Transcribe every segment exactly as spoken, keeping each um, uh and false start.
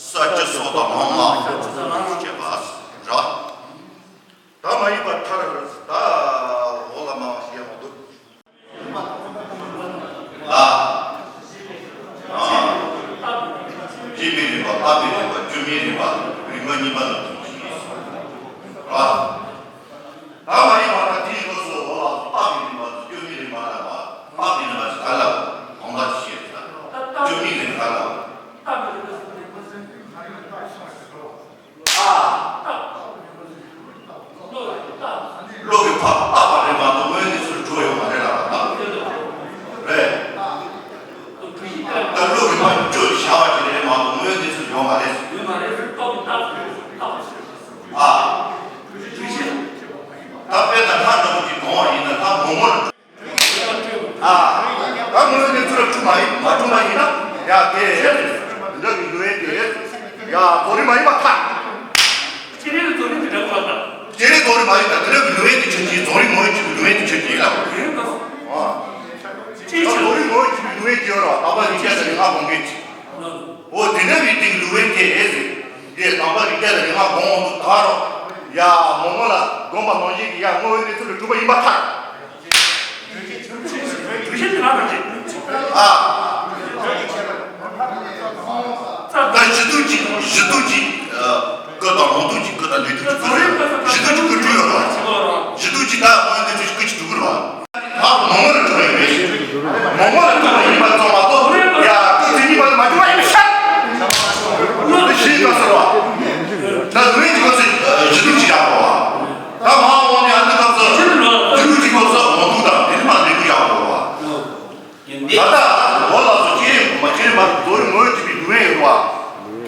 ས་བཅུ་སོགས་དང་ལོངས་སྨྲ་བཅས་པ་ར། ད་མ་ཡིན་པ་མཐར་ད་འོག་ལ་མ་ཞེས་མ་འདུག་ལ། ཨ། སྤྱི་པའི་རིམ་པ། བརྟག་པའི་རིམ་པ། བཅོས་མའི་རིམ་པ། རིམ་པ་གཉིས་པ་ལ་གསུངས་ཤིང་། ར། ད་མ་ཡིན་པ་ད་དེའི་སྐབས་སུ་འོག་ལ་བརྟག་པའི་རིམ་པ། བཅོས་མའི་རིམ་པ་ལ་བ། བརྟག་པའི་རིམ་པ་ཞིག་ག་ལ་གང་ལ་ཞེས་ཟེར། བཅོས་མའི་རིམ་པ་ག་ལ། བློ་གི་ཕ་བརྟག་པ་རེད་མ་གཏོགས་དངོས་གནས་ཚུལ་གྲུབ་ཡོད་མ་རེད་ལ་བ། རེད། ད་བློ་གི་ཕ་བཅོས་བྱ་བ་ཅིག་རེད་མ་གཏོགས་དངོས་གནས་ཚུལ་ཡོད་མ་རེད། ཨ། ད་དཔེར་ན་ལྷ་འདྲ་པོ་ཅིག་གདོང་བ་ཡིན་ན་ལྷ་མོ་མོ་ལ། ཨ། ད་དངོས་གནས་ཚུལ་ལ་གྲུབ་མ་ཡིན། མ་གྲུབ་པ་ཡིན་ན་ཡ་དེ་འདྲ་གི་ལུས་དེ་ཡ་རྫོགས་རིམ་མ་ཡིན་པ་ཐལ། སྤྱིར་རྫོགས་རིམ་དེ་འདྲ་གོ་ད། སྤྱིར་རྫོགས་རིམ་མ་ཡིན་ད་དེ་འདྲ་གི་ལུས་དེ་ཆོས་ཅན། རྫོགས་རིམ་ངོ་བོའི་ཆོས་ཀྱི་ལུས་དེ་ཆོས་ཅན་ལ། ཨ། རྫོགས་རིམ་ངོ་བོའི་ཆོས་ཀྱི་ལུས་དེ་ཡོད་ར། དམ་པ་རིགས་བརྒྱ་དང་རིགས་ལྔ་སྒོམ་མཁན་ཅིག་འོ་དེ་འདྲ་བའི་སྟེང་ལུས་དེ་ཟེར། དེ་དམ་པ་རིགས་བརྒྱ་དང་རིགས་ལྔ་སྒོམ་འོང་དུ་ད་རོ། ཡ་མོ་མོ་ལ་སྒོམ་པ་ནང་བཞིན་གྱི་ཡ་དངོས་པོའི་གནས་ཚུལ་ལ་གྲུབ་པ་ཡིན་པར་ཐལ། ཨ། ད་གཞི་དུས་ཀྱི་གཞི་དུས་ཀྱི་སྐུ་དང་ལོངས་སྐུ་ཀྱི་སྐུ་དང་ལས་དུས་ཀྱི་སྐུ་རེད། གཞི་དུས་ཀྱི་སྐུ་གྲུབ་ཡོད་རེད། གཞི་དུས་ཀྱི་ད་དངོས་པོའི་གནས་ཚུལ་གྱི་སྐུ་ཅིག་གྲུབ་ཀྱི་རེད། ད་མོ་མོ་ལ་གྲུབ་པ་ཡིན་པས། མོ་མོ་ལ་གྲུབ་པ་ཡིན་པ་ཙམ་མ་གཏོགས་ཡ་སྐུ་དེ་ཉིད་པ་ལ་མ་གྲུབ་པ་ཡིན་པས་ཤ། དེ་ཤེས་དགོས་ཟེར་བ། ད་ལུས་ཀྱི་སྐུ་ཚེ་གཞི་དུས་ཀྱི་ཡག་པོ་བ། ད་མ་འོངས་ནས་ཨ་ནི་སྐབས་སུ་སྒྱུ་ལུས་ཀྱི་སྐབས་སུ་འོང་དུས་དང་དེ་ནི་མ་ལུས་ཀྱི་ཡག་པོ་བ། ད་ལྟ་འོ་ལགས་སོ། སྐྱེ་རིང་མ་སྐྱེ་རིང་མ་རྫོགས་རིམ་ངོ་བོ་ཐིག་པའི་ལུས་ཡོད་བ།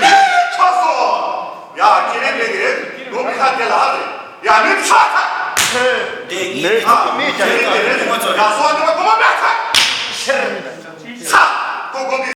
ཆེ་ཆགས་སོ། ཡ་ཁྱེད་རེ་མེད་གི་རེད། ལོ་མི་ཁ་དེ་ལ་ཧ་རེད། ཡ་མི་ཚ་ཚ། དེ་ངའི་ཨ་མི་ཁྱེད་རེ་དེ་རེད། ཡ་སོ་ནི་མ་གོ་མ་མེད་ཚ། ཚ། གོ་གོ་མི།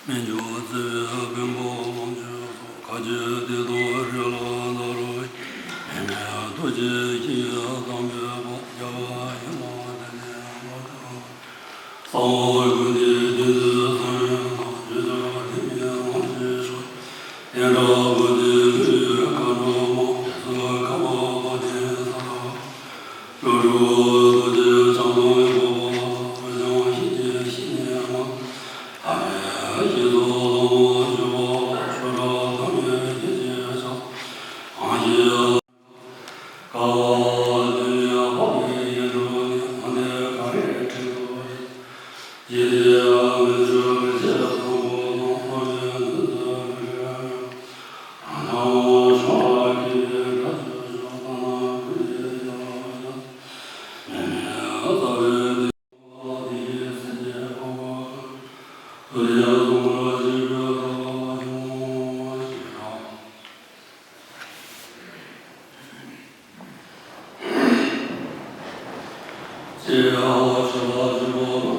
མི་འགྱུར་བརྩེ་བའི་བེམ་པོ་ལོངས་སྤྱོད་སོགས། བཀའ་བརྒྱད་བདེ་སྟོབས་རིགས་ལ་བཟླ་རོགས་ཤིག། མི་མེད་རྡོ་རྗེ་ཁྱེད་ཀྱིས་གཏམས་པའི་བོགས། རྒྱལ་བ་ཡིད་འོང་དེ་ནས་ངོ་སྤྲོད། གསང་བ་ཀུན་བདེ་བདུད་རྩིའི་གསང་བའི་ནང་། བདུད་ཀྱི་སྡེ་སྣོད་ངོ་འཕྲོད་ཤོག། དེ་འདྲ་བུ་དེ་ལུས་མཁའ་འགྲོ་མ། དེ་ཚོ་ཁ་བ་བ་དེ་ས། ཀླུ་སྒྲུབ་རྡོ་རྗེ་འཆང་དང་འགོག་པ་ལ། ཞང་ཞི་རྒྱས་ཞི་གནས་མ། ཨ་མའི་ཞི་ཚོགས་ལ་མ་ཞུ་བ་ལ། ཆོས་རབ་ཐོགས་མེད་རྒྱལ་གྱི་ཕྱག། གང་ཞིག་ཀ་བ་དུ་ཡ་ཧོ་ཡེ་ཡེ་རུ་ནི་ཧོ་ནེ་ག་རེ་ཁྲི་རུ་ཡེ་ཡེ་ཡ་མི་ཆུ་རི་ཆེ་ཐང་པོ་ནོ་ཧོ་ཡེ་ནུ་ཛ་རི་ཡ་ཡ། ཨ་ནོ་ཤོ་ར་ཀི་ཡེ་ར་ཅོ་ཤོ་ཏ་ན་ཀུ་ཡེ་ཡ་ཡ། མེ་མེ་ཨ་ཙ་བེ་དི་ཏ་དི་སེ་ཇེ་ཧོ་བ་ཀ་ཏུ་ཡ་ཟུང་ར་ཇི་བེ་ཏ་ལ་ཡོང་ཤི་ར། ཅེས་ཨ་བ་ཆ་ལ་ཇི་བ།